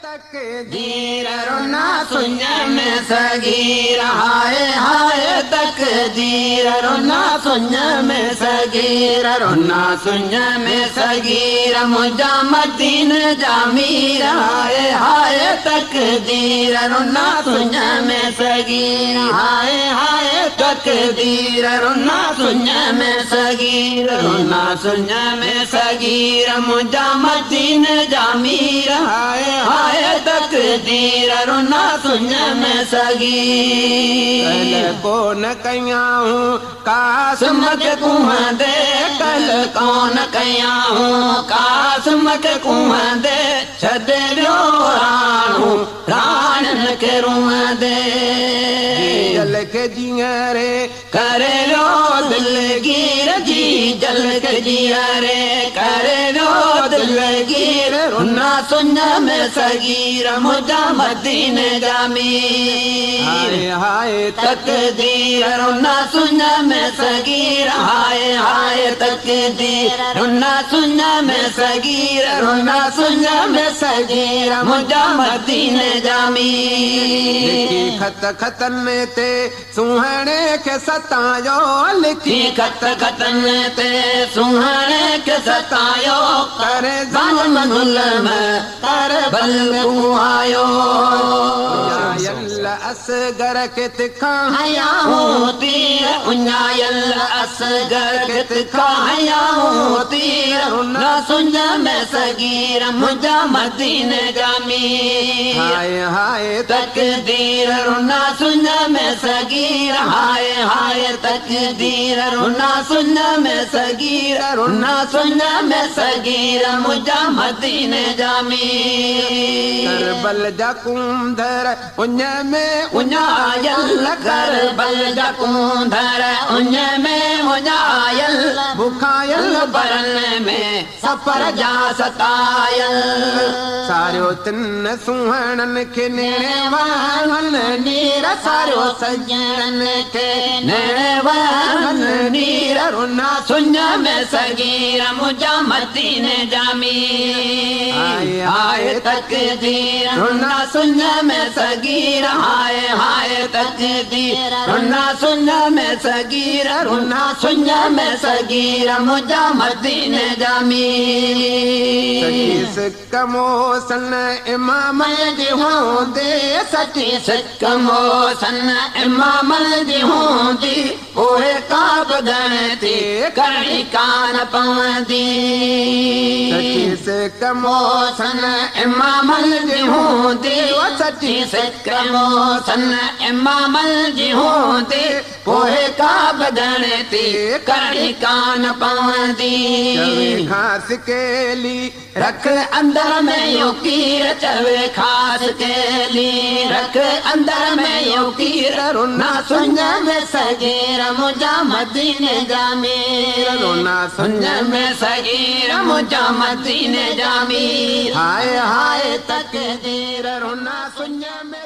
تقدير رنا سڃ ۾ صغير، هاء هاء تقدير رنا سڃ ۾ صغير، رنا سڃ ۾ صغير، منهنجا مديني جا مير، هاء هاء تقدير رنا سڃ ۾ صغير، هاء هاء تقدير رنا سڃ ۾ صغير، رنا سڃ ۾ صغير، منهنجا مديني جا مير، هاء هاء تقدير رنا سڃ ۾ صغير. ڪل ڪون ڪيائون قاسم کي ڪوهندي، ڪل ڪون ڪيائون قاسم کي ڪوهندي، ڇڏي ويو راڻو راڻن کي روئندي. جل کي جيئري ڪري ويو دلگير، جي جل کي جيئري ڪري ويو دلگير، رنا سڃ ۾ صغير، منهنجا مديني جا مير، هاء هاء تقدير رنا سڃ ۾ صغير، هاء هاء تقدير رنا سڃ ۾ صغير، رنا سڃ ۾ صغير، منهنجا مديني جا مير. لکي خط خطن تي سهڻي کي ستايو، لکي خط خطن تي سهڻي کي ستايو، ڪري ظلم ظلم ڪربل آيو. اڃايل اصغر کي تکان هنيائون تير، اڃايل اصغر کي تکان هنيائون تير، رنا سڃ ۾ صغير، منهنجا مديني جا مير، هاء هاء تقدير رنا سڃ ۾ صغير، هاء هاء تقدير رنا سڃ ۾ صغير، رنا سڃ ۾ صغير، منهنجا مديني جا مير. ڪربل جا ڪونڌر اڃ ۾ اڃايل، ڪربل جا ڪونڌر اڃ ۾ اڃايل، بکايل برن ۾ سفر جا ستايل. ساريو تن سهڻن کي نيڻي وهن نير، ساريو سڄڻن کي نيڻي وهن نير، رنا سڃ ۾ صغير، منهنجا مديني جا مير، هاء هاء تقدير رنا سڃ ۾ صغير، هاء هاء تقدير رنا سڃ ۾ صغير، رنا سڃ ۾ صغير، منهنجا مديني جا مير. سچي سڪ موسن امام جي هوندي، سچي سڪ موسن امام جي هوندي، پوءِ ڪا به ڳڻتي ڪرڻي ڪانه پوندي. سچي سڪ موسن امام جي هوندي، سچي سڪ موسن امام جي هوندي، پوءِ ڪا به ڳڻتي ڪرڻي ڪانه پوندي. چوي خاص ڪيلي رک اندر ۾ اهو ڪير، چوي خاص ڪيلي رک اندر ۾ اهو ڪير، رنا سڃ ۾ صغير، منهنجا مديني جا مير، رنا سڃ ۾ صغير، منهنجا مديني جا مير، هاء هاء تقدير رنا سڃ ۾